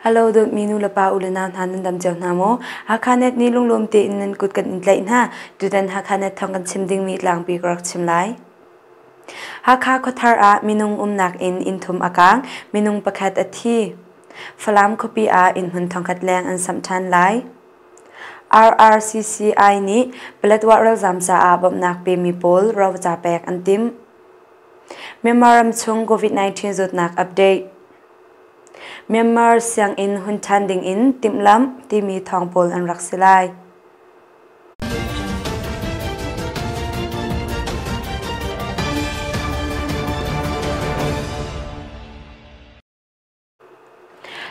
Hello dawtmi nu le pa u le nau hna nan dam cio hna maw? Hakha Net nih lunglawm tein nan kut kan in tlaih hna. Tutan Hakha Net thawng kan chim dingmi tlangpi ka rak chim lai. Hakha khuathar ah minung umnak inn inn thum a kaang, minung pakhat a thi. Falam khuapi ah innhmun thongkhat leng an samh ṭhan lai. RRCCI nih Paletwa ralzaam caah bawmhnak pemi pawl roca pek an timh. Myanmar ramchung COVID-19 zawtnak update. Myanmar sianginn hun ṭhan dingin timhlamh timi thawng pawl an rak si lai.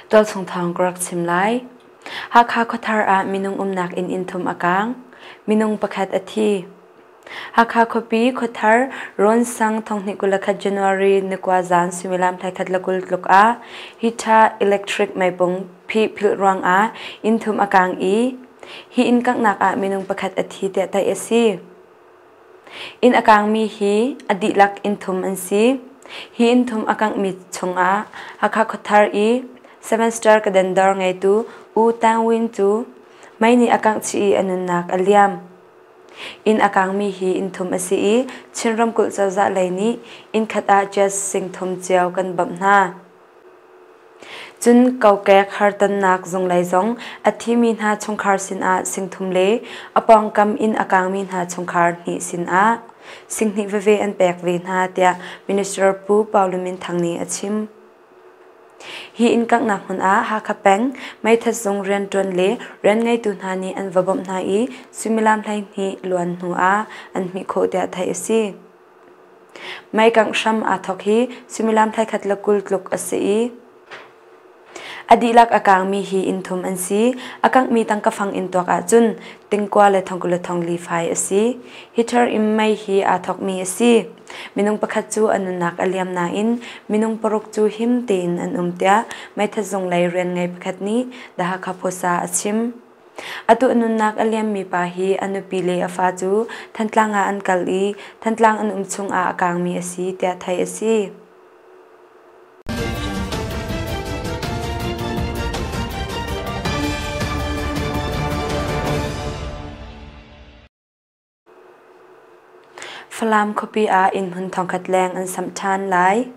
Tualchung thawng ka rak chim lai. Hakha khuathar ah minung umnak inn inn thum a kaang. Minung pakhat a thi. Hakha khuapi khuathar Rawnsang thonghnih 21 January nikua zan suimilam thlaikhat le 20 tluk ah Hita Electric meipung phih philh ruangah inn thum a kaang i hi inn kanghnak ah minung pakhat a thi tiah theih a si. Inn a kaangmi hi a dihlak inn thum an si. Hi inn thum a kanghmi chungah Hakha khuathar i Seven Star Kaden dawr ngeitu U Tang Win cu mei nih a kangh chih i a nunnak a liam. Inn a kaangmi hi inn thum a si i Chin ramkulh cozah lei nih inn khat ah gas sing thum cio kan bawmh hna. Cun kokek hartonnak zunglei zong a thimi hna chungkhar sinah singthum le a pawngkam inn a kaangmi hna chungkhar hnih sinah singhnih veve an pek ve hna tiah Minister Pu Pau Lun Min Thang nih a chim. Hi inn kanghnak hmun ah Hakha peng meithat zung rianṭuan le rianngeitu hna nih an va bawmh hna i suimilam 12 luan hnu ah an hmih khawh tiah theih a si. Meikangh hram aa thawk hi suimilam 11 le 20 tluk a si i a dihlak a kaangmi hi inn thum an si. A kanghmi tangka fang in tuak ahcun tingkua le thongkua le thongli fai a si. Heater in mei hi aa thawkmi a si. Minung pakhat cu a nunnak a liam nain minung paruk cu him tein an um tiah meithat zung lei rian ngei pakhat nih The Hakha Post ah a chim. Atu a nunnak a liammi pa hi a nupi le a fa cu Thantlang ah an kal i Thantlang an um chungah a kaangmi a si tiah theih a si. Falam khuapi ah innhmun thongkhat leng an samh ṭhan lai.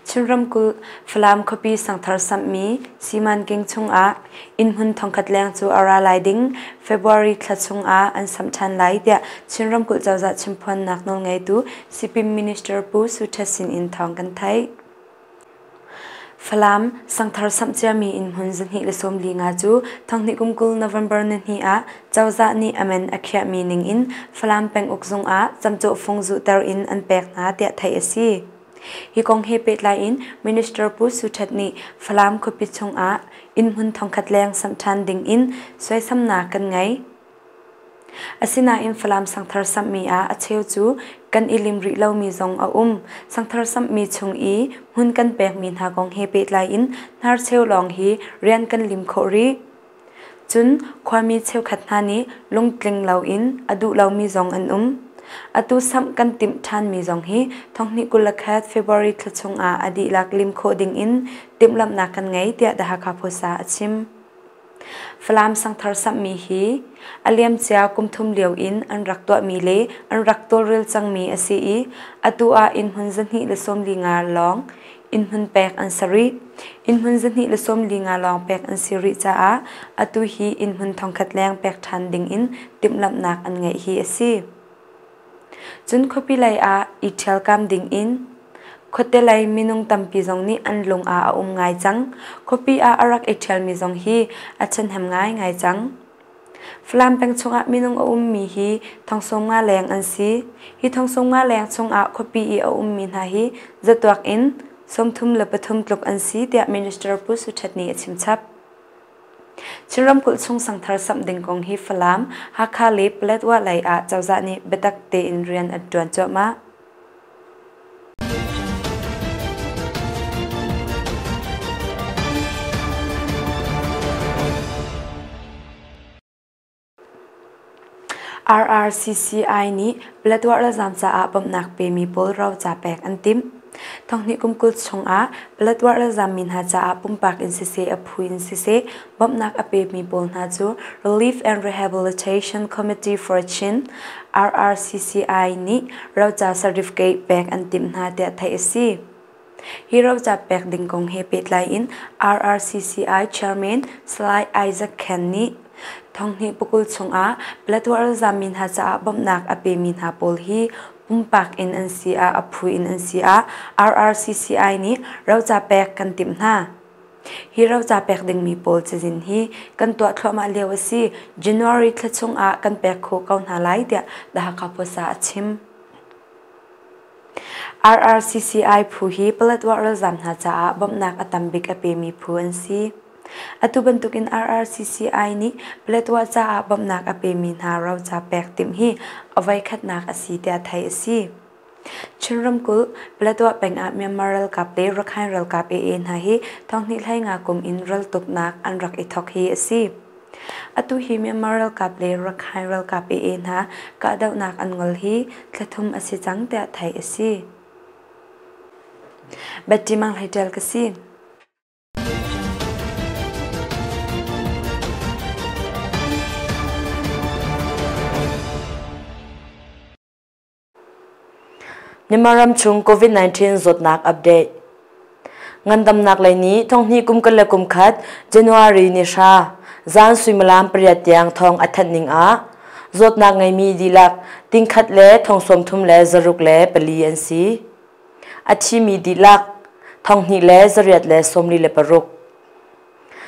Chin ramkulh Falam khuapi sangthar samhmi Simanking chungah innhmun thongkhat leng cu a ra lai ding February thla chungah an samh ṭhan lai tiah Chin ramkulh cozah chimphuannak nawlngeitu Sipin Minister Pu Su Thet sin in thawng kan theih. Falam sangthar samh ciami innhmun 245 cu thonghnih kum 20 November nihnih ah cozah nih a man a khiahmi ningin Falam penguk zung ah camcawhfung zuhter in an pek hna tiah theih a si. Hi kong he pehtlai in Minister Pu Su Htet nih Falam khuapi chungah innhmun thongkhat leng samh ṭhan dingin suaisamnak kan ngei. Asinain Falam sangthar samhmi ah a cheu cu kan i lim rih lomi zong a um. Sangthar samhmi chung i hmun kan pekmi hna kong he pehtlai in hnarcheu lawng hi rian kan lim khawh rih. Cun khuami cheukhat hna nih lungtling loin a duh lomi zong an um. Atu samh kan timh ṭhanmi zong hi thonghnih 21 February thla chungah a dihlak lim khawh dingin timhlamhnak kan ngei tiah The Hakha Post ah a chim. Falam sangthar samhmi hi a liamcia kum thum lio in an rak tuahmi le an rak tawlrel cangmi a si i atu ah innhmun 245 lawng innhmun pek an si rih. Innhmun 245 lawng pek an si rih caah atu hi innhmun thongkhat leng pek ṭhan dingin timhlamhnak an ngeih hi a si. Cun khuapi lei ah i ṭhialkam dingin khuate lei minung tampi zong nih an lung ah a um ngai cang. Khuapi ah a rak i ṭhialmi zong hi a ṭhahnem ngaingai cang. Falam peng chungah minung a ummi hi 150 leng an si. Hi 150 leng chungah khuapi i a ummi hna hi zatuak in 33 tluk an si tiah Minister Pu Su Htet nih a chimchap. Chin ramkulh chung sangthar samh ding kong hi Falam, Hakha le Paletwa lei ah cozah nih biatak tein rian an ṭuan cuahmah. RRCCI nih Paletwa ralzaam caah bawmhnak pemi pawl roca pek an timh. Thonghnih kum 20 chungah Paletwa ralzammi hna caah pumpak in siseh a phu in siseh bawmhnak a pemi pawl hna cu Relief and Rehabilitation Committee for Chin RRCCI nih roca certificate pek an timh hna tiah theih a si. Hi roca pek ding kong he pehtlai in RRCCI Chairman Salai Isaac Khen nih thonghnih pakul chungah Paletwa ralzammi hna caah bawmhnak a pemi hna pawl hi pumpak in an si ah a phu in an si ah RRCCI nih roca pek kan timh hna. Hi roca pek dingmi pawl cazin hi kan tuah thluahmah lio a si. January thla chung ah kan pek khawh ko hna lai tiah The Hakha Post ah a chim. RRCCI phu hi Paletwa ralzaam hna caah bawmhnak a tam bik a pemi phu an si. Atu bantukin RRCCI nih Paletwa caah bawmhnak a pemi hna roca pek timh hi a voikhatnak a si tiah theih a si. Chin ramkulh, Paletwa peng ah Myanmar ralkap le Rakhine ralkap AA hna hi thonghnih hlei nga kum in raltuknak an rak i thawk hi a si. Atu hi Myanmar ralkap le Rakhine ralkap AA hna kahdohnak an ngol hi thla thum a si cang tiah theih a si. Betty Mang Hlei Ṭial ka si. Myanmar ram chung COVID-19 zawtnak update. Ngandamnak lei nih thonghnih kum 21 January ni hra zan suimilam 8 tiang thong a thanh ning ah zawtnak ngeimi dihlak tingkhat le thong 34 an si. A thimi dihlak 2,846.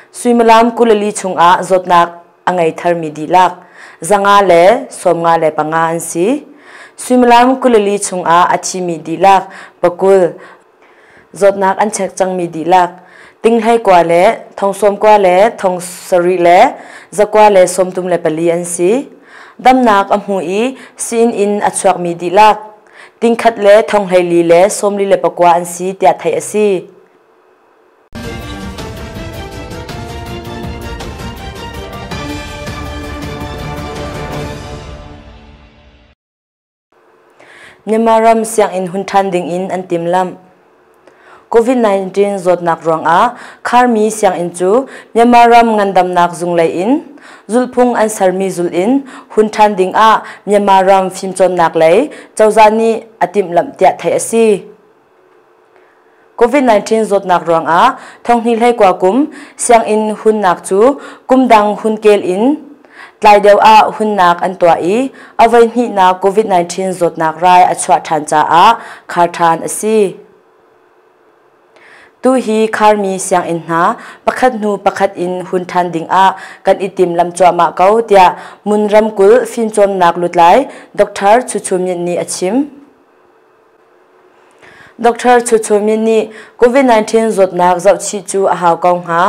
Suimilam 24 chungah zawtnak a ngei tharmi dihlak 595 an si. Suimilam 24 chungah a thimi dihlak 20. Zawtnak an chek cangmi dihlak tinghlei kua le thong sawm kua le thong sarih le zakua le sawmtum le pali an si. Damnak a hmu i sii in a chuakmi dihlak tingkhat le thong hleili le 44 an si tiah theih a si. Myanmar ram sianginn hun ṭhan dingin an timhlamh. COVID-19 zawtnak ruangah kharmi sianginn cu Myanmar ram ngandamnak zung lei in zulhphung an sermi zulh in hun ṭhan dingah Myanmar ram fimcawnnak lei cozah nih a timhlamh tiah theih a si. COVID-19 zawtnak ruangah thonghnih hleikua kum sianginn hunnak cu kum dang hun kel in tlai deuh ah hunnak an tuah i a voihnihnak COVID-19 zawtnak rai a chuah ṭhan caah khar ṭhan a si. Tu hi kharmi sianginn hna pakhat hnu pakhat in hun ṭhan dingah kan i timlam cuahmah ko tiah Mun ramkulh fimcawnnak lutlai Dr. Chu Chu Myint nih a chim. Dr. Chu Chu Myint nih COVID-19 zawtnak zohchih cu a hau ko hnga.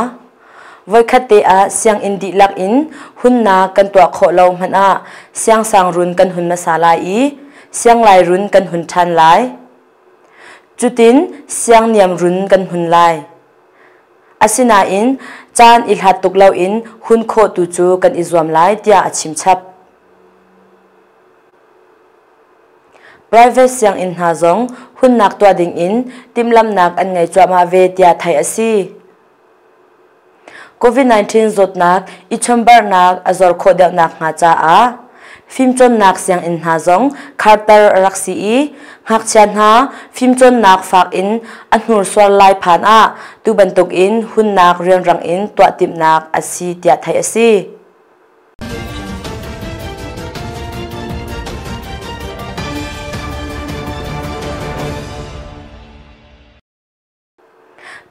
Voikhat te ah sianginn dihlak in hunnak kan tuah khawh lo hmanh ah siangsang run kan hun hmasa lai i sianglai run kan hun ṭhan lai. Cutin siangniam run kan hun lai. Asinain caan i hlat tuk loin hun khawh tu cu kan i zuam lai tiah a chim chap. Private sianginn hna zong hunnak tuah dingin timhlamhnak an ngei cuahmah ve tiah theih a si. COVID-19 zawtnak i chonbarnak a zor khawh deuhnak hnga caah fimcawnnak sianginn hna zong kharter a rak si i ngakchia hna fimcawnnak fak in a hnursuar lai phan ah tu bantukin hunnak rianrang in tuah timhnak a si tiah theih a si.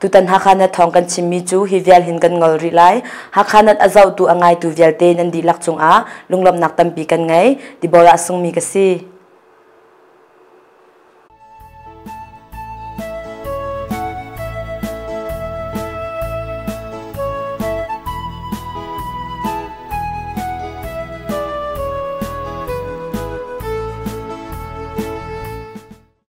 Tutan Hakha Net thawng kan chimmi cu hi vial hin kan ngol rih lai. Hakha Net a zohtu a ngaitu vialte nan dihlak cungah lunglawmhnak tampi kan ngei. Deborah Sungmi ka si.